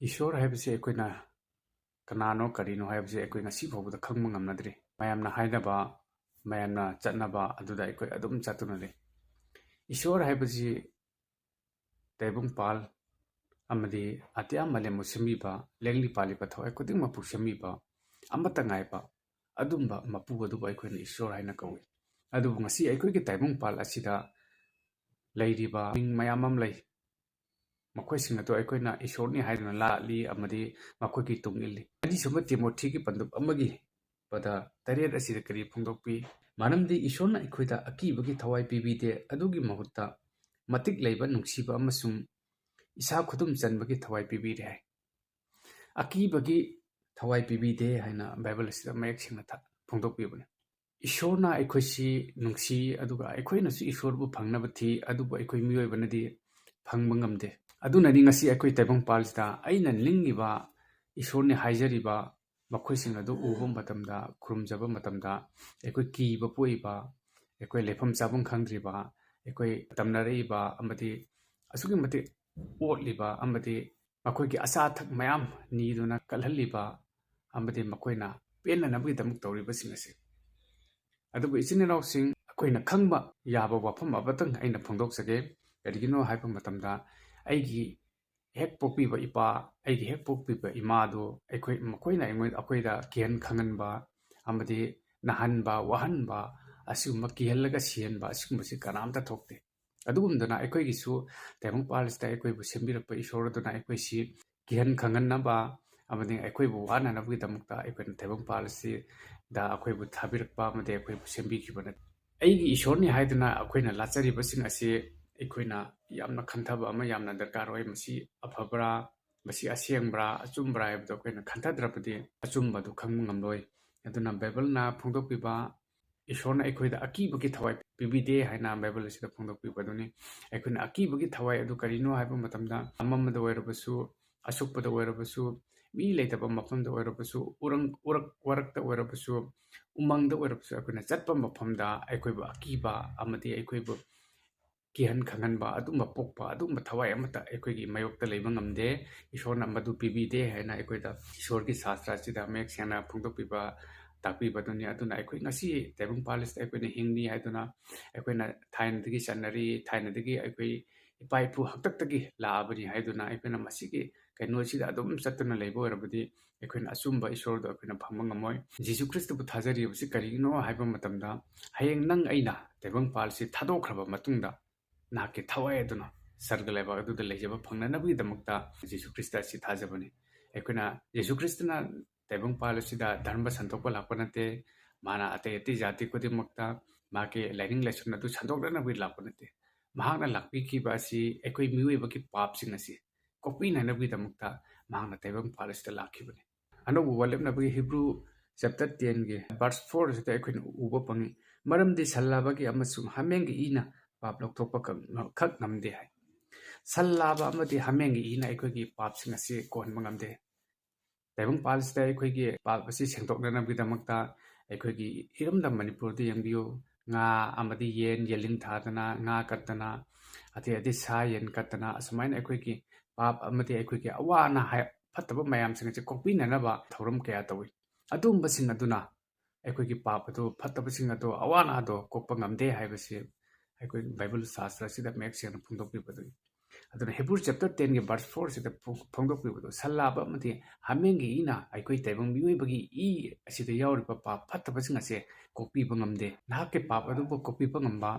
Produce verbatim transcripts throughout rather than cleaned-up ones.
ꯏꯁꯣꯔ ꯍꯥꯏꯕꯁꯤ ꯑꯩꯈꯣꯏꯅ ꯀꯅꯥꯅꯣ ꯀꯔꯤꯅꯣ ꯍꯥꯏꯕꯁꯤ ꯑꯩꯈꯣꯏ ꯉꯁꯤ ꯐꯥꯎꯕꯗ ꯈꯪꯕ ꯉꯝꯅꯗ꯭ꯔꯤ꯫ ꯃꯌꯥꯝꯅ ꯍꯥꯏꯅꯕ, ꯃꯌꯥꯝꯅ ꯆꯠꯅꯕ ꯑꯗꯨꯗ ꯑꯩꯈꯣꯏ ꯑꯗꯨꯝ ꯆꯠꯇꯨꯅ ꯂꯩ꯫ ꯏꯁꯣꯔ ꯍꯥꯏꯕꯁꯤ ꯇꯥꯏꯕꯪꯄꯥꯜ ꯑꯃꯗꯤ ꯑꯇꯤꯌꯥ ꯃꯥꯂꯦꯝꯕꯨ ꯁꯦꯝꯕꯤꯕ, ꯂꯦꯡꯂꯤ ꯄꯥꯜꯂꯤꯕ ꯊꯋꯥꯏ ꯈꯨꯗꯤꯡꯃꯛꯄꯨ ꯁꯦꯝꯕꯤꯕ, ꯑꯃꯠꯇ ꯉꯥꯏꯕ ꯑꯗꯨꯝꯕ ꯃꯄꯨ ꯑꯗꯨꯕꯨ ꯑꯩꯈꯣꯏꯅ ꯏꯁꯣꯔ ꯍꯥꯏꯅ ꯀꯧꯏ꯫ ꯑꯗꯨꯕꯨ ꯉꯁꯤ ꯑꯩꯈꯣꯏꯒꯤ ꯇꯥꯏꯕꯪꯄꯥꯜ ꯑꯁꯤꯗ ꯂꯩꯔꯤꯕ ꯃꯤꯡ ꯃꯌꯥꯝ ꯑꯃ ꯂꯩ꯫ ꯃꯈꯣꯏꯁꯤꯡ ꯑꯗꯨ ꯑꯩꯈꯣꯏꯅ ꯏꯁꯣꯔꯅꯤ ꯍꯥꯏꯗꯨꯅ ꯂꯥꯠꯂꯤ ꯑꯃꯗꯤ ꯃꯈꯣꯏꯒꯤ ꯇꯨꯡ ꯏꯜꯂꯤ꯫ ꯑꯅꯤꯁꯨꯕ ꯇꯤꯃꯣꯊꯤꯒꯤ ꯄꯟꯗꯨꯞ ꯑꯃꯒꯤ ꯄꯗ ꯇꯔꯦꯠ ꯑꯁꯤꯗ ꯀꯔꯤ ꯐꯣꯡꯗꯣꯛꯄꯤ? ꯃꯔꯝꯗꯤ ꯏꯁꯣꯔꯅ ꯑꯩꯈꯣꯏꯗ ꯑꯀꯤꯕꯒꯤ ꯊꯋꯥꯏ ꯄꯤꯕꯤꯗꯦ, ꯑꯗꯨꯒꯤ ꯃꯍꯨꯠꯇ ꯃꯇꯤꯛ ꯂꯩꯕ ꯅꯨꯡꯁꯤꯕ ꯑꯃꯁꯨꯡ ꯏꯁꯥ ꯈꯨꯗꯨꯝ ꯆꯟꯕꯒꯤ ꯊꯋꯥꯏ ꯄꯤꯕꯤꯔꯦ ꯍꯥꯏ꯫ ꯑꯀꯤꯕꯒꯤ ꯊꯋꯥꯏ ꯄꯤꯕꯤꯗꯦ ꯍꯥꯏꯅ ꯕꯥꯏꯕꯜ ꯑꯁꯤꯗ ꯃꯌꯦꯛ ꯁꯦꯡꯅ ꯊ-, ꯐꯣꯡꯗꯣꯛꯄꯤꯕꯅꯤ꯫ ꯏꯁꯣꯔꯅ ꯑꯩꯈꯣꯏꯁꯤ ꯅꯨꯡꯁꯤ, ꯑꯗꯨꯒ ꯑꯩꯈꯣꯏꯅꯁꯨ ꯏꯁꯣꯔꯕꯨ ꯐꯪꯅꯕ ꯊꯤ, ꯑꯗꯨꯕꯨ ꯑꯩꯈꯣꯏ ꯃꯤꯑꯣꯏꯕꯅꯗꯤ ꯐꯪꯕ ꯉꯝꯗꯦ꯫ ꯑꯗꯨꯅꯅꯤ ꯉꯁꯤ ꯑꯩꯈꯣꯏ ꯇꯥꯏꯕꯪꯄꯥꯜꯁꯤꯗ ꯑꯩꯅ ꯅꯤꯡꯉꯤꯕ, ꯏꯁꯣꯔꯅꯤ ꯍꯥꯏꯖꯔꯤꯕ ꯃꯈꯣꯏꯁꯤꯡ ꯑꯗꯨ ꯎꯕ ꯃꯇꯝꯗ, ꯈꯨꯔꯨꯝꯖꯕ ꯃꯇꯝꯗ ꯑꯩꯈꯣꯏ ꯀꯤꯕ ꯄꯣꯛꯏꯕ, ꯑꯩꯈꯣꯏ ꯂꯩꯐꯝ ꯆꯥꯐꯝ ꯈꯪꯗ꯭ꯔꯤꯕ, ꯑꯩꯈꯣꯏ ꯇꯝꯅꯔꯛꯏꯕ ꯑꯃꯗꯤ ꯑꯁꯨꯛꯀꯤ ꯃꯇꯤꯛ ꯑꯣꯠꯂꯤꯕ ꯑꯃꯗꯤ ꯃꯈꯣꯏꯒꯤ ꯑꯆꯥ ꯑꯊꯛ ꯃꯌꯥꯝ ꯅꯤꯗꯨꯅ ꯀꯜꯍꯜꯂꯤꯕ ꯑꯃꯗꯤ ꯃꯈꯣꯏꯅ ꯄꯦꯟꯅꯅꯕꯒꯤꯗꯃꯛ ꯇꯧꯔꯤꯕꯁꯤꯡ ꯑꯁꯤ꯫ ꯑꯗꯨꯕꯨ ꯏꯆꯤꯟ ꯏꯅꯥꯎꯁꯤꯡ, ꯑꯩꯈꯣꯏꯅ ꯈꯪꯕ ꯌꯥꯕ ꯋꯥꯐꯝ ꯑꯃꯇꯪ ꯑꯩꯅ ꯐꯣꯡꯗꯣꯛꯆꯒꯦ꯫ ꯀꯔꯤꯒꯤꯅꯣ ꯍꯥꯏꯕ ꯃꯇꯝꯗ, ꯑꯩꯒꯤ ꯍꯦꯛ ꯄꯣꯛꯄꯤꯕ ꯏꯄꯥ, ꯑꯩꯒꯤ ꯍꯦꯛ ꯄꯣꯛꯄꯤꯕ ꯏꯃꯥꯗꯨ ꯑꯩꯈꯣꯏ, ꯃꯈꯣꯏꯅ ꯑꯩꯉꯣꯟ-, ꯑꯩꯈꯣꯏꯗ ꯀꯤꯍꯟ ꯈꯪꯍꯟꯕ ꯑꯃꯗꯤ ꯅꯥꯍꯟꯕ, ꯋꯥꯍꯟꯕ, ꯑꯁꯤꯒꯨꯝꯕ ꯀꯤꯍꯜꯂꯒ ꯁꯤꯍꯟꯕ ꯑꯁꯤꯒꯨꯝꯕꯁꯤ ꯀꯅꯥꯝꯇ ꯊꯣꯛꯇꯦ꯫ ꯑꯗꯨꯒꯨꯝꯗꯅ ꯑꯩꯈꯣꯏꯒꯤꯁꯨ ꯇꯥꯏꯕꯪꯄꯥꯜ ꯑꯁꯤꯗ ꯑꯩꯈꯣꯏꯕꯨ ꯁꯦꯝꯕꯤꯔꯛꯄ ꯏꯁꯣꯔ ꯑꯗꯨꯅ ꯑꯩꯈꯣꯏꯁꯤ ꯀꯤꯍꯟ ꯈꯪꯍꯟꯅꯕ ꯑꯃꯗꯤ ꯑꯩꯈꯣꯏꯕꯨ ꯋꯥꯅꯅꯕꯒꯤꯗꯃꯛꯇ ꯑꯩꯈꯣꯏꯅ ꯇꯥꯏꯕꯪꯄꯥꯜ ꯑꯁꯤꯗ ꯑꯩꯈꯣꯏꯕꯨ ꯊꯥꯕꯤꯔꯛꯄ ꯑꯃꯗꯤ ꯑꯩꯈꯣꯏꯕꯨ ꯁꯦꯝꯕꯤꯈꯤꯕ ꯅꯠꯇꯦ꯫ ꯑꯩꯒꯤ ꯏꯁꯣꯔꯅꯤ ꯍꯥꯏꯗꯨꯅ ꯑꯩꯈꯣꯏꯅ ꯂꯥꯠꯆꯔꯤꯕꯁꯤꯡ ꯑꯁꯤ ꯑꯩꯈꯣꯏꯅ ꯌꯥꯝꯅ ꯈꯟꯊꯕ ꯑꯃ ꯌꯥꯝꯅ ꯗꯔꯀꯥꯔ ꯑꯣꯏ꯫ ꯃꯁꯤ ꯑꯐꯕ꯭ꯔꯥ? ꯃꯁꯤ ꯑꯁꯦꯡꯕ꯭ꯔꯥ, ꯑꯆꯨꯝꯕ꯭ꯔꯥ ꯍꯥꯏꯕꯗꯣ ꯑꯩꯈꯣꯏꯅ ꯈꯟꯊꯗ꯭ꯔꯕꯗꯤ ꯑꯆꯨꯝꯕꯗꯨ ꯈꯪꯕ ꯉꯝꯂꯣꯏ꯫ ꯑꯗꯨꯅ ꯕꯥꯏꯕꯜꯅ ꯐꯣꯡꯗꯣꯛꯄꯤꯕ ꯏꯁꯣꯔꯅ ꯑꯩꯈꯣꯏꯗ ꯑꯀꯤꯕꯒꯤ ꯊꯋꯥꯏ ꯄꯤꯕꯤꯗꯦ ꯍꯥꯏꯅ ꯕꯥꯏꯕꯜ ꯑꯁꯤꯗ ꯐꯣꯡꯗꯣꯛꯄꯤꯕ ꯑꯗꯨꯅꯤ꯫ ꯑꯩꯈꯣꯏꯅ ꯑꯀꯤꯕꯒꯤ ꯊꯋꯥꯏ ꯑꯗꯨ ꯀꯔꯤꯅꯣ ꯍꯥꯏꯕ ꯃꯇꯝꯗ, ꯑꯃꯝꯕꯗ ꯑꯣꯏꯔꯕꯁꯨ, ꯑꯁꯨꯛꯄꯗ ꯑꯣꯏꯔꯕꯁꯨ, ꯃꯤ ꯂꯩꯇꯕ ꯃꯐꯝꯗ ꯑꯣꯏꯔꯕꯁꯨ, ꯎꯔꯪ-, ꯎꯔꯛ-, ꯋꯥꯔꯛꯇ ꯑꯣꯏꯔꯕꯁꯨ, ꯎꯃꯪꯗ ꯑꯣꯏꯔꯕꯁꯨ, ꯑꯩꯈꯣꯏꯅ ꯆꯠꯄ ꯃꯐꯝꯗ ꯑꯩꯈꯣꯏꯕꯨ ꯑꯀꯤꯕ ꯑꯃꯗꯤ ꯑꯩꯈꯣꯏꯕꯨ ꯀꯤꯍꯟ ꯈꯪꯍꯟꯕ, ꯑꯗꯨꯝꯕ ꯄꯣꯛꯄ, ꯑꯗꯨꯝꯕ ꯊꯋꯥꯏ ꯑꯃꯠꯇ ꯑꯩꯈꯣꯏꯒꯤ ꯃꯥꯌꯣꯛꯇ ꯂꯩꯕ ꯉꯝꯗꯦ꯫ ꯏꯁꯣꯔꯅ ꯃꯗꯨ ꯄꯤꯕꯤꯗꯦ ꯍꯥꯏꯅ ꯑꯩꯈꯣꯏꯗ ꯏꯁꯣꯔꯒꯤ ꯁꯥꯁꯇ꯭ꯔ ꯑꯁꯤꯗ ꯃꯌꯦꯛ ꯁꯦꯡꯅ ꯐꯣꯡꯗꯣꯛꯄꯤꯕ, ꯇꯥꯛꯄꯤꯕꯗꯨꯅꯤ꯫ ꯑꯗꯨꯅ ꯑꯩꯈꯣꯏ ꯉꯁꯤ ꯇꯥꯏꯕꯪ ꯄꯥꯜ ꯑꯁꯤꯗ ꯑꯩꯈꯣꯏꯅ ꯍꯤꯡꯂꯤ ꯍꯥꯏꯗꯨꯅ, ꯑꯩꯈꯣꯏꯅ ꯊꯥꯏꯅꯗꯒꯤ ꯆꯠꯅꯔꯤ, ꯊꯥꯏꯅꯗꯒꯤ ꯑꯩꯈꯣꯏ ꯏꯄꯥ ꯏꯄꯨ ꯍꯥꯛꯇꯛꯇꯒꯤ ꯂꯥꯛꯑꯕꯅꯤ ꯍꯥꯏꯗꯨꯅ ꯑꯩꯈꯣꯏꯅ ꯃꯁꯤꯒꯤ ꯀꯩꯅꯣꯁꯤꯗ ꯑꯗꯨꯝ ꯆꯠꯇꯨꯅ ꯂꯩꯕ ꯑꯣꯏꯔꯕꯗꯤ ꯑꯩꯈꯣꯏꯅ ꯑꯆꯨꯝꯕ ꯏꯁꯣꯔꯗꯣ ꯑꯩꯈꯣꯏꯅ ꯐꯪꯕ ꯉꯝꯃꯣꯏ꯫ ꯖꯤꯁꯨ ꯈ꯭ꯔꯤꯁꯇꯕꯨ ꯊꯥꯖꯔꯤꯕꯁꯤ ꯀꯔꯤꯒꯤꯅꯣ ꯍꯥꯏꯕ ꯃꯇꯝꯗ, ꯍꯌꯦꯡ ꯅꯪ ꯑꯩꯅ ꯇꯥꯏꯕꯪ ꯄꯥꯜꯁꯤ ꯊꯥꯗꯣꯛꯈ꯭ꯔꯕ ꯃꯇꯨꯡꯗ ꯅꯍꯥꯛꯀꯤ ꯊꯋꯥꯏ ꯑꯗꯨꯅ ꯁꯔꯒ ꯂꯩꯕꯥꯛ ꯑꯗꯨꯗ ꯂꯩꯖꯕ ꯐꯪꯅꯅꯕꯒꯤꯗꯃꯛꯇ ꯖꯤꯁꯨ ꯈ꯭ꯔꯤꯁꯇ ꯑꯁꯤ ꯊꯥꯖꯕꯅꯤ꯫ ꯑꯩꯈꯣꯏꯅ ꯖꯤꯁꯨ ꯈ꯭ꯔꯤꯁꯇꯅ ꯇꯥꯏꯕꯪ ꯄꯥꯜ ꯑꯁꯤꯗ ꯙꯔꯃ ꯁꯟꯗꯣꯛꯄ ꯂꯥꯛꯄ ꯅꯠꯇꯦ, ꯃꯥꯅ ꯑꯇꯩ ꯑꯇꯩ ꯖꯥꯇꯤ ꯈꯨꯗꯤꯡꯃꯛꯇ ꯃꯥꯒꯤ ꯂꯥꯏꯅꯤꯡ ꯂꯥꯏꯁꯣꯟ ꯑꯗꯨ ꯁꯟꯗꯣꯛꯅꯅꯕꯒꯤ ꯂꯥꯛꯄ ꯅꯠꯇꯦ꯫ ꯃꯍꯥꯛꯅ ꯂꯥꯛꯄꯤꯈꯤꯕ ꯑꯁꯤ ꯑꯩꯈꯣꯏ ꯃꯤꯑꯣꯏꯕꯒꯤ ꯄꯥꯞꯁꯤꯡ ꯑꯁꯤ ꯀꯣꯛꯄꯤꯅꯅꯕꯒꯤꯗꯃꯛꯇ ꯃꯍꯥꯛꯅ ꯇꯥꯏꯕꯪ ꯄꯥꯜ ꯑꯁꯤꯗ ꯂꯥꯛꯈꯤꯕꯅꯤ꯫ ꯑꯅꯧꯕ ꯋꯥꯔꯦꯞꯅꯕꯒꯤ ꯍꯤꯕ꯭ꯔꯨ ꯆꯦꯞꯇꯔ ꯇꯦꯟꯒꯤ ꯚꯔꯁ ꯐꯣꯔ ꯑꯁꯤꯗ ꯑꯩꯈꯣꯏꯅ ꯎꯕ ꯐꯪꯉꯤ, "ꯃꯔꯝꯗꯤ ꯁꯜ ꯂꯥꯕꯒꯤ ꯑꯃꯁꯨꯡ ꯍꯥꯃꯦꯡꯒꯤ ꯏꯅ ꯄꯥꯞ ꯂꯧꯊꯣꯛꯄ ꯈꯛ ꯉꯝꯗꯦ" ꯍꯥꯏ꯫ ꯁꯜ ꯂꯥꯕ ꯑꯃꯗꯤ ꯍꯥꯃꯦꯡꯒꯤ ꯏꯅ ꯑꯩꯈꯣꯏꯒꯤ ꯄꯥꯞꯁꯤꯡ ꯑꯁꯤ ꯀꯣꯛꯍꯟꯕ ꯉꯝꯗꯦ꯫ ꯇꯥꯏꯕꯪ ꯄꯥꯜꯁꯤꯗ ꯑꯩꯈꯣꯏꯒꯤ ꯄꯥꯞ ꯑꯁꯤ ꯁꯦꯡꯗꯣꯛꯅꯅꯕꯒꯤꯗꯃꯛꯇ ꯑꯩꯈꯣꯏꯒꯤ ꯏꯔꯝꯗꯝ ꯃꯅꯤꯄꯨꯔꯗ ꯌꯦꯡꯕꯤꯌꯨ, ꯉꯥ ꯑꯃꯗꯤ ꯌꯦꯟ, ꯌꯦꯜꯂꯤꯡ ꯊꯥꯗꯅ, ꯉꯥ ꯀꯠꯇꯅ, ꯑꯇꯩ ꯑꯇꯩ ꯁꯥ ꯌꯦꯟ ꯀꯠꯇꯅ, ꯑꯁꯨꯃꯥꯏꯅ ꯑꯩꯈꯣꯏꯒꯤ ꯄꯥꯞ ꯑꯃꯗꯤ ꯑꯩꯈꯣꯏꯒꯤ ꯑꯋꯥ ꯑꯅꯥ ꯍꯥꯏ-, ꯐꯠꯇꯕ ꯃꯌꯥꯝꯁꯤꯡ ꯑꯁꯤ ꯀꯣꯛꯄꯤꯅꯅꯕ ꯊꯧꯔꯝ ꯀꯌꯥ ꯇꯧꯏ꯫ ꯑꯗꯨꯒꯨꯝꯕꯁꯤꯡ ꯑꯗꯨꯅ ꯑꯩꯈꯣꯏꯒꯤ ꯄꯥꯞ ꯑꯗꯨ, ꯐꯠꯇꯕꯁꯤꯡ ꯑꯗꯨ, ꯑꯋꯥ ꯑꯅꯥꯗꯣ ꯀꯣꯛꯄ ꯉꯝꯗꯦ ꯍꯥꯏꯕꯁꯤ ꯑꯩꯈꯣꯏ ꯕꯥꯏꯕꯜ ꯁꯥꯁꯇ꯭ꯔ ꯑꯁꯤꯗ ꯃꯌꯦꯛ ꯁꯦꯡꯅ ꯐꯣꯡꯗꯣꯛꯄꯤꯕꯗꯨꯅꯤ꯫ ꯑꯗꯨꯅ ꯍꯤꯕ꯭ꯔꯨ ꯆꯦꯞꯇꯔ ꯇꯦꯟꯒꯤ ꯚꯔꯁ ꯐꯣꯔ ꯑꯁꯤꯗ ꯐꯣꯡ-, ꯐꯣꯡꯗꯣꯛꯄꯤꯕꯗꯣ, "ꯁꯜ ꯂꯥꯕ ꯑꯃꯗꯤ ꯍꯥꯃꯦꯡꯒꯤ ꯏꯅ ꯑꯩꯈꯣꯏ ꯇꯥꯏꯕꯪ ꯃꯤꯑꯣꯏꯕꯒꯤ ꯏ ꯑꯁꯤꯗ ꯌꯥꯎꯔꯤꯕ ꯄꯥꯞ ꯐꯠꯇꯕꯁꯤꯡ ꯑꯁꯦ ꯀꯣꯛꯄꯤꯕ ꯉꯝꯗꯦ꯫ ꯅꯍꯥꯛꯀꯤ ꯄꯥꯞ ꯑꯗꯨꯕꯨ ꯀꯣꯛꯄꯤꯕ ꯉꯝꯕ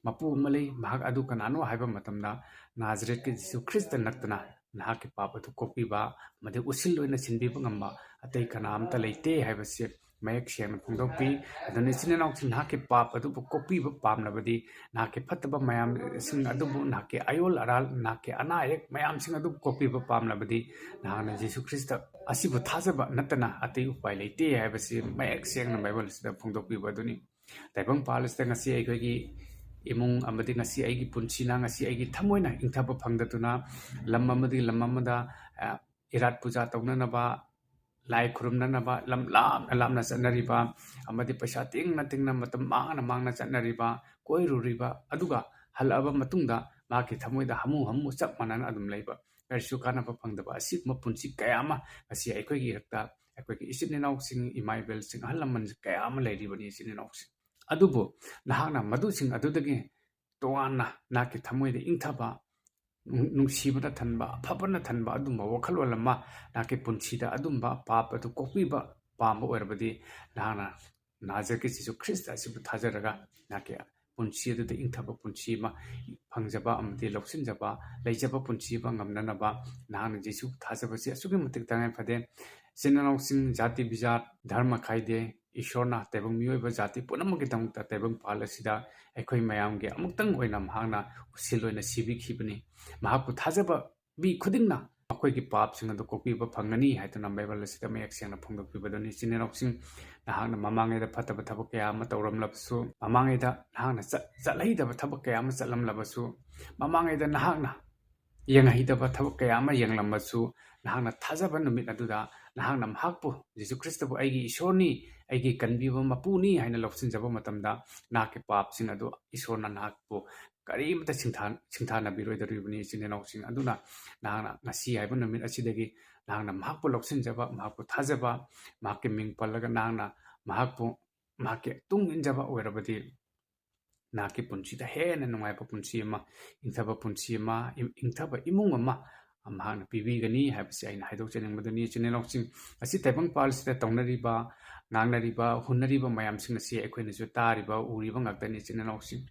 ꯃꯄꯨ ꯑꯃ ꯂꯩ꯫ ꯃꯍꯥꯛ ꯑꯗꯨ ꯀꯅꯥꯅꯣ ꯍꯥꯏꯕ ꯃꯇꯝꯗ, ꯅꯥꯖꯔꯦꯠꯀꯤ ꯖꯤꯁꯨ ꯈ꯭ꯔꯤꯁꯇ ꯅꯠꯇꯅ ꯅꯍꯥꯛꯀꯤ ꯄꯥꯞ ꯑꯗꯨ ꯀꯣꯛꯄꯤꯕ ꯑꯃꯗꯤ ꯎꯁꯤꯜ ꯑꯣꯏꯅ ꯁꯤꯟꯕꯤꯕ ꯉꯝꯕ ꯑꯇꯩ ꯀꯅꯥ ꯑꯃꯠꯇ ꯂꯩꯇꯦ" ꯍꯥꯏꯕꯁꯤ ꯃꯌꯦꯛ ꯁꯦꯡꯅ ꯐꯣꯡꯗꯣꯛꯄꯤ꯫ ꯑꯗꯨꯅ ꯏꯆꯤꯟ ꯏꯅꯥꯎꯁꯤꯡ, ꯅꯍꯥꯛꯀꯤ ꯄꯥꯞ ꯑꯗꯨꯕꯨ ꯀꯣꯛꯄꯤꯕ ꯄꯥꯝꯂꯕꯗꯤ, ꯅꯍꯥꯛꯀꯤ ꯐꯠꯇꯕ ꯃꯌꯥꯝꯁꯤꯡ ꯑꯗꯨꯕꯨ, ꯅꯍꯥꯛꯀꯤ ꯑꯌꯣꯜ ꯑꯔꯥꯜ, ꯅꯍꯥꯛꯀꯤ ꯑꯅꯥ ꯑꯌꯦꯛ ꯃꯌꯥꯝꯁꯤꯡ ꯑꯗꯨꯕꯨ ꯀꯣꯛꯄꯤꯕ ꯄꯥꯝꯂꯕꯗꯤ, ꯅꯍꯥꯛꯅ ꯖꯤꯁꯨ ꯈ꯭ꯔꯤꯁꯇ ꯑꯁꯤꯕꯨ ꯊꯥꯖꯕ ꯅꯠꯇꯅ ꯑꯇꯩ ꯎꯄꯥꯏ ꯂꯩꯇꯦ ꯍꯥꯏꯕꯁꯤ ꯃꯌꯦꯛ ꯁꯦꯡꯅ ꯕꯥꯏꯕꯜ ꯑꯁꯤꯗ ꯐꯣꯡꯗꯣꯛꯄꯤꯕ ꯑꯗꯨꯅꯤ꯫ ꯇꯥꯏꯕꯪ ꯄꯥꯜ ꯑꯁꯤꯗ ꯉꯁꯤ ꯑꯩꯈꯣꯏꯒꯤ ꯏꯃꯨꯡ ꯑꯃꯗꯤ ꯉꯁꯤ ꯑꯩꯒꯤ ꯄꯨꯟꯁꯤꯅ, ꯉꯁꯤ ꯑꯩꯒꯤ ꯊꯃꯣꯏꯅ ꯏꯪꯊꯕ ꯐꯪꯗꯗꯨꯅ ꯂꯝ ꯑꯃꯗꯒꯤ ꯂꯝ ꯑꯃꯗ, ꯑ, ꯏꯔꯥꯠ ꯄꯨꯖꯥ ꯇꯧꯅꯅꯕ, ꯂꯥꯏ ꯈꯨꯔꯨꯝꯅꯅꯕ ꯂꯝ ꯂꯥꯞꯅ ꯂꯥꯞꯅ ꯆꯠꯅꯔꯤꯕ ꯑꯃꯗꯤ ꯄꯩꯁꯥ ꯇꯤꯡꯅ ꯇꯤꯡꯅ, ꯃꯇꯝ ꯃꯥꯡꯅ ꯃꯥꯡꯅ ꯆꯠꯅꯔꯤꯕ, ꯀꯣꯏꯔꯨꯔꯤꯕ, ꯑꯗꯨꯒ ꯍꯜꯂꯛꯑꯕ ꯃꯇꯨꯡꯗ ꯃꯍꯥꯛꯀꯤ ꯊꯃꯣꯏꯗ ꯍꯥꯃꯨ ꯍꯥꯃꯨ ꯆꯞ ꯃꯥꯟꯅꯅ ꯑꯗꯨꯝ ꯂꯩꯕ, ꯀꯔꯤꯁꯨ ꯀꯥꯟꯅꯕ ꯐꯪꯗꯕ ꯑꯁꯤꯒꯨꯝꯕ ꯄꯨꯟꯁꯤ ꯀꯌꯥ ꯑꯃ ꯉꯁꯤ ꯑꯩꯈꯣꯏꯒꯤ ꯏꯔꯛꯇ, ꯑꯩꯈꯣꯏꯒꯤ ꯏꯆꯤꯟ ꯏꯅꯥꯎꯁꯤꯡ, ꯏꯃꯥ ꯏꯕꯦꯜꯁꯤꯡ, ꯑꯍꯜ ꯂꯃꯟ ꯀꯌꯥ ꯑꯃ ꯂꯩꯔꯤꯕꯅꯤ, ꯏꯆꯤꯟ ꯏꯅꯥꯎꯁꯤꯡ꯫ ꯑꯗꯨꯕꯨ ꯅꯍꯥꯛꯅ ꯃꯗꯨꯁꯤꯡ ꯑꯗꯨꯗꯒꯤ ꯇꯣꯉꯥꯟꯅ ꯅꯍꯥꯛꯀꯤ ꯊꯃꯣꯏꯗ ꯏꯪꯊꯕ, ꯅꯨꯡ-, ꯅꯨꯡꯁꯤꯕꯅ ꯊꯟꯕ, ꯑꯐꯕꯅ ꯊꯟꯕ ꯑꯗꯨꯝꯕ ꯋꯥꯈꯜꯂꯣꯟ ꯑꯃ ꯅꯍꯥꯛꯀꯤ ꯄꯨꯟꯁꯤꯗ ꯑꯗꯨꯝꯕ ꯄꯥꯞ ꯑꯗꯨ ꯀꯣꯛꯄꯤꯕ ꯄꯥꯝꯕ ꯑꯣꯏꯔꯕꯗꯤ, ꯅꯍꯥꯛꯅ ꯅꯥꯖꯔꯛꯀꯤ ꯖꯤꯁꯨ ꯈ꯭ꯔꯤꯁꯇ ꯑꯁꯤꯕꯨ ꯊꯥꯖꯔꯒ ꯅꯍꯥꯛꯀꯤ ꯄꯨꯟꯁꯤ ꯑꯗꯨꯗ ꯏꯪꯊꯕ ꯄꯨꯟꯁꯤ ꯑꯃ ꯐꯪꯖꯕ ꯑꯃꯗꯤ ꯂꯧꯁꯤꯟꯖꯕ, ꯂꯩꯖꯕ ꯄꯨꯟꯁꯤ ꯑꯃ ꯉꯝꯅꯅꯕ ꯅꯍꯥꯛꯅ ꯖꯤꯁꯨ ꯊꯥꯖꯕꯁꯤ ꯑꯁꯨꯛꯀꯤ ꯃꯇꯤꯛ ꯇꯉꯥꯏ ꯐꯗꯦ꯫ ꯏꯆꯤꯟ ꯏꯅꯥꯎꯁꯤꯡ, ꯖꯥꯇꯤ ꯕꯤꯖꯥꯠ, ꯙꯔꯃ ꯈꯥꯏꯗꯦ, ꯏꯁꯣꯔꯅ ꯇꯥꯏꯕꯪ ꯃꯤꯑꯣꯏꯕ ꯖꯥꯇꯤ ꯄꯨꯝꯅꯃꯛꯀꯤꯗꯃꯛꯇ ꯇꯥꯏꯕꯪ ꯄꯥꯜ ꯑꯁꯤꯗ ꯑꯩꯈꯣꯏ ꯃꯌꯥꯝꯒꯤ ꯑꯃꯨꯛꯇꯪ ꯑꯣꯏꯅ ꯃꯍꯥꯛꯅ ꯎꯁꯤꯜ ꯑꯣꯏꯅ ꯁꯤꯕꯤꯈꯤꯕꯅꯤ꯫ ꯃꯍꯥꯛꯄꯨ ꯊꯥꯖꯕ ꯃꯤ ꯈꯨꯗꯤꯡꯅ ꯃꯈꯣꯏꯒꯤ ꯄꯥꯞꯁꯤꯡ ꯑꯗꯨ ꯀꯣꯛꯄꯤꯕ ꯐꯪꯒꯅꯤ ꯍꯥꯏꯗꯨꯅ ꯕꯥꯏꯕꯜ ꯑꯁꯤꯗ ꯃꯌꯦꯛ ꯁꯦꯡꯅ ꯐꯣꯡꯗꯣꯛꯄꯤꯕꯗꯨꯅꯤ꯫ ꯏꯆꯤꯟ ꯏꯅꯥꯎꯁꯤꯡ, ꯅꯍꯥꯛꯅ ꯃꯃꯥꯡꯉꯩꯗ ꯐꯠꯇꯕ ꯊꯕꯛ ꯀꯌꯥ ꯑꯃ ꯇꯧꯔꯝꯂꯕꯁꯨ, ꯃꯃꯥꯡꯉꯩꯗ ꯅꯍꯥꯛꯅ ꯆꯠ-, ꯆꯠꯍꯩꯗꯕ ꯊꯕꯛ ꯀꯌꯥ ꯑꯃ ꯆꯠꯂꯝꯂꯕꯁꯨ, ꯃꯃꯥꯡꯉꯩꯗ ꯅꯍꯥꯛꯅ ꯌꯦꯡꯍꯩꯗꯕ ꯊꯕꯛ ꯀꯌꯥ ꯑꯃ ꯌꯦꯡꯂꯝꯃꯁꯨ, ꯅꯍꯥꯛꯅ ꯊꯥꯖꯕ ꯅꯨꯃꯤꯠ ꯑꯗꯨꯗ ꯅꯍꯥꯛꯅ ꯃꯍꯥꯛꯄꯨ, ꯖꯤꯁꯨ ꯈ꯭ꯔꯤꯁꯇꯕꯨ ꯑꯩꯒꯤ ꯏꯁꯣꯔꯅꯤ, ꯑꯩꯒꯤ ꯀꯟꯕꯤꯕ ꯃꯄꯨꯅꯤ ꯍꯥꯏꯅ ꯂꯧꯁꯤꯟꯖꯕ ꯃꯇꯝꯗ, ꯅꯍꯥꯛꯀꯤ ꯄꯥꯞꯁꯤꯡ ꯑꯗꯨ ꯏꯁꯣꯔꯅ ꯅꯍꯥꯛꯄꯨ ꯀꯔꯤꯃꯇ ꯁꯤꯡꯊꯥ-, ꯁꯤꯡꯊꯥꯅꯕꯤꯔꯣꯏꯗꯧꯔꯤꯕꯅꯤ, ꯏꯆꯤꯟ ꯏꯅꯥꯎꯁꯤꯡ꯫ ꯑꯗꯨꯅ ꯅꯍꯥꯛꯅ ꯉꯁꯤ ꯍꯥꯏꯕ ꯅꯨꯃꯤꯠ ꯑꯁꯤꯗꯒꯤ ꯅꯍꯥꯛꯅ ꯃꯍꯥꯛꯄꯨ ꯂꯧꯁꯤꯟꯖꯕ, ꯃꯍꯥꯛꯄꯨ ꯊꯥꯖꯕ, ꯃꯍꯥꯛꯀꯤ ꯃꯤꯡ ꯄꯜꯂꯒ ꯅꯍꯥꯛꯅ ꯃꯍꯥꯛꯄꯨ, ꯃꯍꯥꯛꯀꯤ ꯇꯨꯡ ꯏꯟꯖꯕ ꯑꯣꯏꯔꯕꯗꯤ, ꯅꯍꯥꯛꯀꯤ ꯄꯨꯟꯁꯤꯗ ꯍꯦꯟꯅ ꯅꯨꯡꯉꯥꯏꯕ ꯄꯨꯟꯁꯤ ꯑꯃ, ꯏꯪꯊꯕ ꯄꯨꯟꯁꯤ ꯑꯃ, ꯏꯪ-, ꯏꯪꯊꯕ ꯏꯃꯨꯡ ꯑꯃ ꯃꯍꯥꯛꯅ ꯄꯤꯕꯤꯒꯅꯤ ꯍꯥꯏꯕꯁꯤ ꯑꯩꯅ ꯍꯥꯏꯗꯣꯛꯆꯅꯤꯡꯕꯗꯨꯅꯤ꯫ ꯏꯆꯤꯟ ꯏꯅꯥꯎꯁꯤꯡ, ꯑꯁꯤ ꯇꯥꯏꯕꯪ ꯄꯥꯜꯁꯤꯗ ꯇꯧꯅꯔꯤꯕ, ꯉꯥꯡꯅꯔꯤꯕ, ꯍꯨꯟꯅꯔꯤꯕ ꯃꯌꯥꯝꯁꯤꯡ ꯑꯁꯤ ꯑꯩꯈꯣꯏꯅꯁꯨ ꯇꯥꯔꯤꯕ, ꯎꯔꯤꯕ ꯉꯥꯛꯇꯅꯤ, ꯏꯆꯤꯟ ꯏꯅꯥꯎꯁꯤꯡ꯫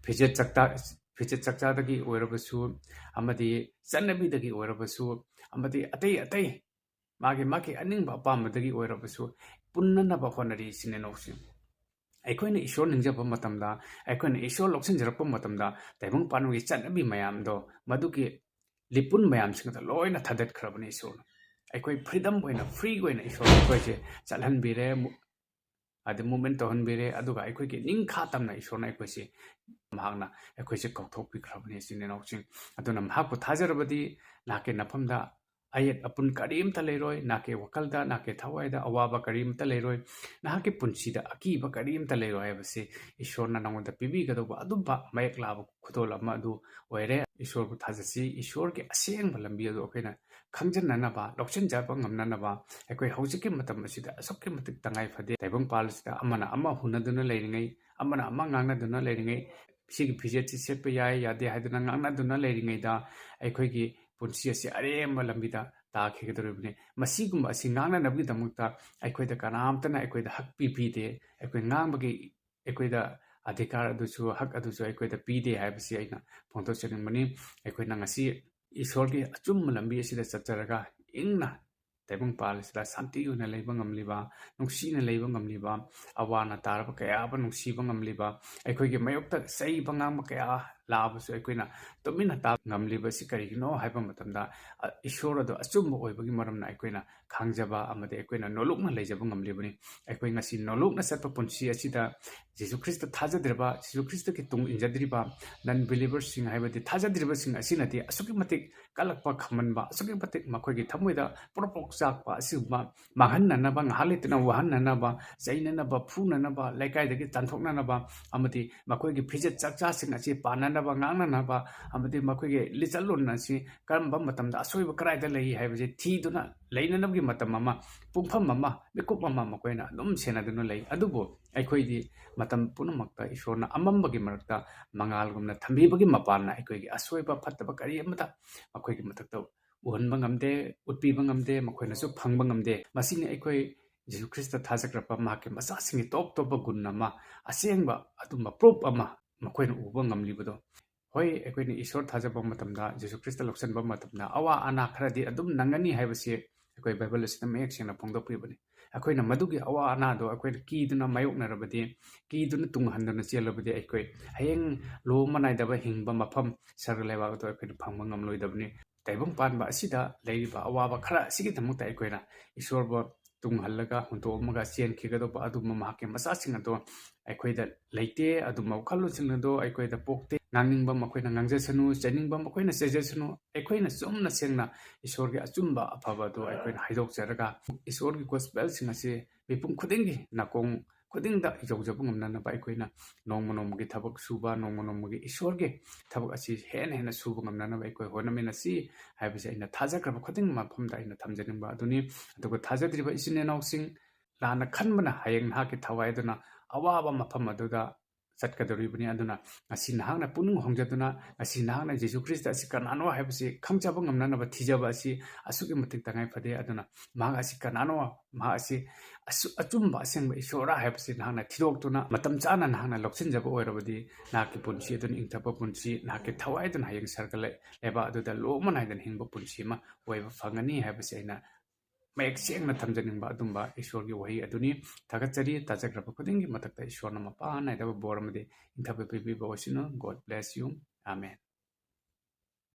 ꯐꯤꯖꯦꯠ ꯆꯥꯛꯇꯥ-, ꯐꯤꯖꯦꯠ ꯆꯥꯛꯆꯥꯗꯒꯤ ꯑꯣꯏꯔꯕꯁꯨ, ꯑꯃꯗꯤ ꯆꯠꯅꯕꯤꯗꯒꯤ ꯑꯣꯏꯔꯕꯁꯨ, ꯑꯃꯗꯤ ꯑꯇꯩ ꯑꯇꯩ ꯃꯥꯒꯤ ꯃꯥꯒꯤ ꯑꯅꯤꯡꯕ ꯑꯄꯥꯝꯕꯗꯒꯤ ꯑꯣꯏꯔꯕꯁꯨ, ꯄꯨꯟꯅꯅꯕ ꯍꯣꯠꯅꯔꯤ, ꯏꯆꯤꯟ ꯏꯅꯥꯎꯁꯤꯡ꯫ ꯑꯩꯈꯣꯏꯅ ꯏꯁꯣꯔ ꯅꯤꯡꯖꯕ ꯃꯇꯝꯗ, ꯑꯩꯈꯣꯏꯅ ꯏꯁꯣꯔ ꯂꯧꯁꯤꯟꯖꯔꯛꯄ ꯃꯇꯝꯗ, ꯇꯥꯏꯕꯪ ꯄꯥꯟꯕꯒꯤ ꯆꯠꯅꯕꯤ ꯃꯌꯥꯝꯗꯣ, ꯃꯗꯨꯒꯤ ꯂꯤꯄꯨꯟ ꯃꯌꯥꯝꯁꯤꯡ ꯑꯗꯨ ꯂꯣꯏꯅ ꯊꯥꯗꯠꯈ꯭ꯔꯕꯅꯤ ꯏꯁꯣꯔꯅ꯫ ꯑꯩꯈꯣꯏ freedom ꯑꯣꯏꯅ, free ꯑꯣꯏꯅ ꯏꯁꯣꯔꯅ ꯑꯩꯈꯣꯏꯁꯦ ꯆꯠꯍꯟꯕꯤꯔꯦ, ꯃꯨ-, ꯑꯗ movement ꯇꯧꯍꯟꯕꯤꯔꯦ, ꯑꯗꯨꯒ ꯑꯩꯈꯣꯏꯒꯤ ꯅꯤꯡꯈꯥ ꯇꯝꯅ ꯏꯁꯣꯔꯅ ꯑꯩꯈꯣꯏꯁꯦ, ꯃꯍꯥꯛꯅ ꯑꯩꯈꯣꯏꯁꯦ ꯀꯧꯊꯣꯛꯄꯤꯈ꯭ꯔꯕꯅꯤ, ꯏꯆꯤꯟ ꯏꯅꯥꯎꯁꯤꯡ꯫ ꯑꯗꯨꯅ ꯃꯍꯥꯛꯄꯨ ꯊꯥꯖꯔꯕꯗꯤ ꯅꯍꯥꯛꯀꯤ ꯅꯐꯝꯗ ꯑꯌꯦꯠ ꯑꯄꯨꯟ ꯀꯔꯤꯝꯇ ꯂꯩꯔꯣꯏ, ꯅꯍꯥꯛꯀꯤ ꯋꯥꯈꯜꯗ, ꯅꯍꯥꯛꯀꯤ ꯊꯋꯥꯏꯗ ꯑꯋꯥꯕ ꯀꯔꯤꯝꯇ ꯂꯩꯔꯣꯏ, ꯅꯍꯥꯛꯀꯤ ꯄꯨꯟꯁꯤꯗ ꯑꯀꯤꯕ ꯀꯔꯤꯝꯇ ꯂꯩꯔꯣꯏ ꯍꯥꯏꯕꯁꯤ ꯏꯁꯣꯔꯅ ꯅꯉꯣꯟꯗ ꯄꯤꯕꯤꯒꯗꯧꯕ ꯑꯗꯨꯝꯕ ꯃꯌꯦꯛ ꯂꯥꯕ ꯈꯨꯗꯣꯜ ꯑꯃ ꯑꯗꯨ ꯑꯣꯏꯔꯦ꯫ ꯏꯁꯣꯔꯕꯨ ꯊꯥꯖꯁꯤ꯫ ꯏꯁꯣꯔꯒꯤ ꯑꯁꯦꯡꯕ ꯂꯝꯕꯤ ꯑꯗꯨ ꯑꯩꯈꯣꯏꯅ ꯈꯪꯖꯤꯟꯅꯅꯕ, ꯂꯧꯁꯤꯟꯖꯕ ꯉꯝꯅꯅꯕ ꯑꯩꯈꯣꯏ ꯍꯧꯖꯤꯛꯀꯤ ꯃꯇꯝ ꯑꯁꯤꯗ ꯑꯁꯨꯛꯀꯤ ꯃꯇꯤꯛ ꯇꯉꯥꯏ ꯐꯗꯦ꯫ ꯇꯥꯏꯕꯪꯄꯥꯜ ꯑꯁꯤꯗ ꯑꯃꯅ ꯑꯃ ꯍꯨꯟꯅꯗꯨꯅ ꯂꯩꯔꯤꯉꯩ, ꯑꯃꯅ ꯑꯃ ꯉꯥꯡꯅꯗꯨꯅ ꯂꯩꯔꯤꯉꯩ, ꯁꯤꯒꯤ ꯐꯤꯖꯦꯠꯁꯤ ꯁꯦꯠꯄ ꯌꯥꯏ ꯌꯥꯗꯦ ꯍꯥꯏꯗꯨꯅ ꯉꯥꯡꯅꯗꯨꯅ ꯂꯩꯔꯤꯉꯩꯗ ꯑꯩꯈꯣꯏꯒꯤ ꯄꯨꯟꯁꯤ ꯑꯁꯤ ꯑꯔꯦꯝꯕ ꯂꯝꯕꯤꯗ ꯇꯥꯈꯤꯒꯗꯧꯔꯤꯕꯅꯤ꯫ ꯃꯁꯤꯒꯨꯝꯕ ꯑꯁꯤ ꯉꯥꯡꯅꯅꯕꯒꯤꯗꯃꯛꯇ ꯑꯩꯈꯣꯏꯗ ꯀꯅꯥꯝꯇꯅ ꯑꯩꯈꯣꯏꯗ ꯍꯛ ꯄꯤꯕꯤꯗꯦ꯫ ꯑꯩꯈꯣꯏ ꯉꯥꯡꯕꯒꯤ ꯑꯩꯈꯣꯏꯗ ꯑꯙꯤꯀꯥꯔ ꯑꯗꯨꯁꯨ, ꯍꯛ ꯑꯗꯨꯁꯨ ꯑꯩꯈꯣꯏꯗ ꯄꯤꯗꯦ ꯍꯥꯏꯕꯁꯤ ꯑꯩꯅ ꯐꯣꯡꯗꯣꯛꯆꯅꯤꯡꯕꯅꯤ꯫ ꯑꯩꯈꯣꯏꯅ ꯉꯁꯤ ꯏꯁꯣꯔꯒꯤ ꯑꯆꯨꯝꯕ ꯂꯝꯕꯤ ꯑꯁꯤꯗ ꯆꯠꯆꯔꯒ ꯏꯪꯅ ꯇꯥꯏꯕꯪꯄꯥꯜ ꯑꯁꯤꯗ ꯁꯥꯟꯇꯤ ꯑꯣꯏꯅ ꯂꯩꯕ ꯉꯝꯂꯤꯕ, ꯅꯨꯡꯁꯤꯅ ꯂꯩꯕ ꯉꯝꯂꯤꯕ, ꯑꯋꯥ ꯑꯅꯥ ꯇꯥꯔꯕ ꯀꯌꯥ ꯑꯃ ꯅꯨꯡꯁꯤꯕ ꯉꯝꯂꯤꯕ, ꯑꯩꯈꯣꯏꯒꯤ ꯃꯥꯌꯣꯛꯇ ꯆꯩꯕ ꯉꯥꯡꯕ ꯀꯌꯥ ꯂꯥꯛꯑꯕꯁꯨ ꯑꯩꯈꯣꯏꯅ ꯇꯨꯃꯤꯟꯅ ꯇꯥꯕ ꯉꯝꯂꯤꯕꯁꯤ ꯀꯔꯤꯒꯤꯅꯣ ꯍꯥꯏꯕ ꯃꯇꯝꯗ, ꯑ, ꯏꯁꯣꯔ ꯑꯗꯨ ꯑꯆꯨꯝꯕ ꯑꯣꯏꯕꯒꯤ ꯃꯔꯝꯅ ꯑꯩꯈꯣꯏꯅ ꯈꯥꯡꯖꯕ ꯑꯃꯗꯤ ꯑꯩꯈꯣꯏꯅ ꯅꯣꯂꯨꯛꯅ ꯂꯩꯖꯕ ꯉꯝꯂꯤꯕꯅꯤ꯫ ꯑꯩꯈꯣꯏ ꯉꯁꯤ ꯅꯣꯂꯨꯛꯅ ꯆꯠꯄ ꯄꯨꯟꯁꯤ ꯑꯁꯤꯗ ꯖꯤꯁꯨ ꯈ꯭ꯔꯤꯁꯇ ꯊꯥꯖꯗ꯭ꯔꯤꯕ, ꯖꯤꯁꯨ ꯈ꯭ꯔꯤꯁꯇꯒꯤ ꯇꯨꯡ ꯏꯟꯖꯗ꯭ꯔꯤꯕ non believerꯁꯤꯡ ꯍꯥꯏꯕꯗꯤ ꯊꯥꯖꯗ꯭ꯔꯤꯕꯁꯤꯡ ꯑꯁꯤꯅꯗꯤ ꯑꯁꯨꯛꯀꯤ ꯃꯇꯤꯛ ꯀꯜꯂꯛꯄ ꯈꯝꯃꯟꯕ, ꯑꯁꯨꯛꯀꯤ ꯃꯇꯤꯛ ꯃꯈꯣꯏꯒꯤ ꯊꯃꯣꯏꯗ ꯄ꯭ꯔꯣꯛ ꯄ꯭ꯔꯣꯛ ꯆꯥꯛꯄ ꯑꯁꯤꯒꯨꯝꯕ ꯃꯥꯡꯍꯟꯅꯅꯕ, ꯉꯥꯏꯍꯥꯛ ꯂꯩꯇꯅ ꯋꯥꯍꯟꯅꯅꯕ, ꯆꯩꯅꯅꯕ, ꯐꯨꯅꯅꯕ, ꯂꯩꯀꯥꯏꯗꯒꯤ ꯇꯥꯟꯊꯣꯛꯅꯅꯕ ꯑꯃꯗꯤ ꯃꯈꯣꯏꯒꯤ ꯐꯤꯖꯦꯠ ꯆꯥꯛꯆꯥꯁꯤꯡ ꯑꯁꯤ ꯄꯥꯟꯅꯅꯕ, ꯉꯥꯡꯅꯅꯕ ꯑꯃꯗꯤ ꯃꯈꯣꯏꯒꯤ ꯂꯤꯆꯠꯂꯣꯟ ꯑꯁꯤ ꯀꯔꯝꯕ ꯃꯇꯝꯗ ꯑꯁꯣꯏꯕ ꯀꯗꯥꯏꯗ ꯂꯩ ꯍꯥꯏꯕꯁꯤ ꯊꯤꯗꯨꯅ ꯂꯩꯅꯅꯕꯒꯤ ꯃꯇꯝ ꯑꯃ, ꯄꯨꯡꯐꯝ ꯑꯃ, ꯃꯤꯀꯨꯞ ꯑꯃ ꯃꯈꯣꯏꯅ ꯑꯗꯨꯝ ꯁꯦꯟꯅꯗꯨꯅ ꯂꯩ꯫ ꯑꯗꯨꯕꯨ ꯑꯩꯈꯣꯏꯗꯤ ꯃꯇꯝ ꯄꯨꯝꯅꯃꯛꯇ ꯏꯁꯣꯔꯅ ꯑꯃꯝꯕꯒꯤ ꯃꯔꯛꯇ ꯃꯉꯥꯜꯒꯨꯝꯅ ꯊꯝꯕꯤꯕꯒꯤ ꯃꯄꯥꯟꯅ ꯑꯩꯈꯣꯏꯒꯤ ꯑꯁꯣꯏꯕ ꯐꯠꯇꯕ ꯀꯔꯤ ꯑꯃꯠꯇ ꯃꯈꯣꯏꯒꯤ ꯃꯊꯛꯇ ꯎꯍꯟꯕ ꯉꯝꯗꯦ, ꯎꯠꯄꯤꯕ ꯉꯝꯗꯦ, ꯃꯈꯣꯏꯅꯁꯨ ꯐꯪꯕ ꯉꯝꯗꯦ꯫ ꯃꯁꯤꯅꯤ ꯑꯩꯈꯣꯏ ꯖꯤꯁꯨ ꯈ꯭ꯔꯤꯁꯇ ꯊꯥꯖꯈ꯭ꯔꯕ ꯃꯍꯥꯛꯀꯤ ꯃꯆꯥꯁꯤꯡꯒꯤ ꯇꯣꯞ ꯇꯣꯞꯄ ꯒꯨꯟ ꯑꯃ, ꯑꯁꯦꯡꯕ ꯑꯗꯨꯝꯕ proof ꯑꯃ ꯃꯈꯣꯏꯅ ꯎꯕ ꯉꯝꯂꯤꯕꯗꯣ꯫ ꯍꯣꯏ, ꯑꯩꯈꯣꯏꯅ ꯏꯁꯣꯔ ꯊꯥꯖꯕ ꯃꯇꯝꯗ, ꯖꯤꯁꯨ ꯈ꯭ꯔꯤꯁꯇ ꯂꯧꯁꯤꯟꯕ ꯃꯇꯝꯗ ꯑꯋꯥ ꯑꯅꯥ ꯈꯔꯗꯤ ꯑꯗꯨꯝ ꯅꯪꯒꯅꯤ ꯍꯥꯏꯕꯁꯤ ꯑꯩꯈꯣꯏ ꯕꯥꯏꯕꯜ ꯑꯁꯤꯅ ꯃꯌꯦꯛ ꯁꯦꯡꯅ ꯐꯣꯡꯗꯣꯛꯄꯤꯕꯅꯤ꯫ ꯑꯩꯈꯣꯏꯅ ꯃꯗꯨꯒꯤ ꯑꯋꯥ ꯑꯅꯥꯗꯣ ꯑꯩꯈꯣꯏꯅ ꯀꯤꯗꯨꯅ ꯃꯥꯌꯣꯛꯅꯔꯕꯗꯤ, ꯀꯤꯗꯨꯅ ꯇꯨꯡ ꯍꯟꯗꯨꯅ ꯆꯦꯜꯂꯕꯗꯤ, ꯑꯩꯈꯣꯏ ꯍꯌꯦꯡ ꯂꯨꯍꯣꯡꯕ ꯅꯥꯏꯗꯕ ꯍꯤꯡꯕ ꯃꯐꯝ ꯁꯔꯒ ꯂꯩꯕꯥꯛ ꯑꯗꯨ ꯑꯩꯈꯣꯏꯅ ꯐꯪꯕ ꯉꯝꯂꯣꯏꯗꯕꯅꯤ꯫ ꯇꯥꯏꯕꯪ ꯄꯥꯟꯕ ꯑꯁꯤꯗ ꯂꯩꯔꯤꯕ ꯑꯋꯥꯕ ꯈꯔ ꯑꯁꯤꯒꯤꯗꯃꯛꯇ ꯑꯩꯈꯣꯏꯅ ꯏꯁꯣꯔꯕꯨ ꯇꯨꯡ ꯍꯜꯂꯒ ꯍꯨꯟꯗꯣꯛꯑꯝꯃꯒ ꯆꯦꯟꯈꯤꯒꯗꯧꯕ ꯑꯗꯨꯝꯕ ꯃꯍꯥꯛꯀꯤ ꯃꯆꯥꯁꯤꯡ ꯑꯗꯣ ꯑꯩꯈꯣꯏꯗ ꯂꯩꯇꯦ꯫ ꯑꯗꯨꯝꯕ ꯋꯥꯈꯜꯂꯣꯟꯁꯤꯡ ꯑꯗꯣ ꯑꯩꯈꯣꯏꯗ ꯄꯣꯛꯇꯦ꯫ ꯉꯥꯡꯅꯤꯡꯕ ꯃꯈꯣꯏꯅ ꯉꯥꯡꯖꯁꯅꯨ, ꯆꯩꯅꯤꯡꯕ ꯃꯈꯣꯏꯅ ꯆꯩꯖꯁꯅꯨ, ꯑꯩꯈꯣꯏꯅ ꯆꯨꯝꯅ ꯁꯦꯡꯅ ꯏꯁꯣꯔꯒꯤ ꯑꯆꯨꯝꯕ ꯑꯐꯕ ꯑꯗꯣ ꯑꯩꯈꯣꯏꯅ ꯍꯥꯏꯗꯣꯛꯆꯔꯒ ꯏꯁꯣꯔꯒꯤ ꯒꯣꯁꯄꯦꯜꯁꯤꯡ ꯑꯁꯤ ꯃꯤꯄꯨꯝ ꯈꯨꯗꯤꯡꯒꯤ ꯅꯥꯀꯣꯡ ꯈꯨꯗꯤꯡꯗ ꯌꯧꯖꯕ ꯉꯝꯅꯅꯕ ꯑꯩꯈꯣꯏꯅ ꯅꯣꯡꯃ ꯅꯣꯡꯃꯒꯤ ꯊꯕꯛ ꯁꯨꯕ, ꯅꯣꯡꯃ ꯅꯣꯡꯃꯒꯤ ꯏꯁꯣꯔꯒꯤ ꯊꯕꯛ ꯑꯁꯤ ꯍꯦꯟꯅ ꯍꯦꯟꯅ ꯁꯨꯕ ꯉꯝꯅꯅꯕ ꯑꯩꯈꯣꯏ ꯍꯣꯠꯅꯃꯤꯟꯅꯁꯤ ꯍꯥꯏꯕꯁꯦ ꯑꯩꯅ ꯊꯥꯖꯈ꯭ꯔꯕ ꯈꯨꯗꯤꯡ ꯃꯐꯝꯗ ꯑꯩꯅ ꯊꯝꯖꯅꯤꯡꯕ ꯑꯗꯨꯅꯤ꯫ ꯑꯗꯨꯒ ꯊꯥꯖꯗ꯭ꯔꯤꯕ ꯏꯆꯤꯟ ꯏꯅꯥꯎꯁꯤꯡ, ꯂꯥꯟꯅ ꯈꯟꯕꯅ ꯍꯌꯦꯡ ꯅꯍꯥꯛꯀꯤ ꯊꯋꯥꯏ ꯑꯗꯨꯅ ꯑꯋꯥꯕ ꯃꯐꯝ ꯑꯗꯨꯗ ꯆꯠꯀꯗꯧꯔꯤꯕꯅꯤ꯫ ꯑꯗꯨꯅ ꯉꯁꯤ ꯅꯍꯥꯛꯅ ꯄꯨꯛꯅꯤꯡ ꯍꯣꯡꯖꯗꯨꯅ ꯉꯁꯤ ꯅꯍꯥꯛꯅ ꯖꯤꯁꯨ ꯈ꯭ꯔꯤꯁꯇ ꯑꯁꯤ ꯀꯅꯥꯅꯣ ꯍꯥꯏꯕꯁꯤ ꯈꯪꯖꯕ ꯉꯝꯅꯅꯕ ꯊꯤꯖꯕ ꯑꯁꯤ ꯑꯁꯨꯛꯀꯤ ꯃꯇꯤꯛ ꯇꯉꯥꯏ ꯐꯗꯦ꯫ ꯑꯗꯨꯅ ꯃꯍꯥꯛ ꯑꯁꯤ ꯀꯅꯥꯅꯣ, ꯃꯍꯥꯛ ꯑꯁꯤ ꯑꯆꯨ-, ꯑꯆꯨꯝꯕ ꯑꯁꯦꯡꯕ ꯏꯁꯣꯔꯔꯥ ꯍꯥꯏꯕꯁꯤ ꯅꯍꯥꯛꯅ ꯊꯤꯗꯣꯛꯇꯨꯅ ꯃꯇꯝ ꯆꯥꯅ ꯅꯍꯥꯛꯅ ꯂꯧꯁꯤꯟꯖꯕ ꯑꯣꯏꯔꯕꯗꯤ ꯅꯍꯥꯛꯀꯤ ꯄꯨꯟꯁꯤ ꯑꯗꯨꯅ ꯏꯪꯊꯕ ꯄꯨꯟꯁꯤ, ꯅꯍꯥꯛꯀꯤ ꯊꯋꯥꯏ ꯑꯗꯨꯅ ꯍꯌꯦꯡ ꯁꯔꯒ ꯂꯩ-, ꯂꯩꯕꯥꯛ ꯑꯗꯨꯗ ꯂꯣꯛꯃ ꯅꯥꯏꯗꯅ ꯍꯤꯡꯕ ꯄꯨꯟꯁꯤ ꯑꯃ ꯑꯣꯏꯕ ꯐꯪꯒꯅꯤ ꯍꯥꯏꯕꯁꯤ ꯑꯩꯅ ꯃꯌꯦꯛ ꯁꯦꯡꯅ ꯊꯝꯖꯅꯤꯡꯕ ꯑꯗꯨꯝꯕ ꯏꯁꯣꯔꯒꯤ ꯋꯥꯍꯩ ꯑꯗꯨꯅꯤ꯫ ꯊꯥꯒꯠꯆꯔꯤ꯫ ꯇꯥꯖꯈ꯭ꯔꯕ ꯈꯨꯗꯤꯡꯒꯤ ꯃꯊꯛꯇ ꯏꯁꯣꯔꯅ ꯃꯄꯥ ꯅꯥꯏꯗꯕ ꯕꯣꯔ ꯑꯃꯗꯤ ꯏꯪꯊꯕ ꯄꯤꯕꯤꯕ ꯑꯣꯏꯁꯅꯨ꯫ God bless you. Amen.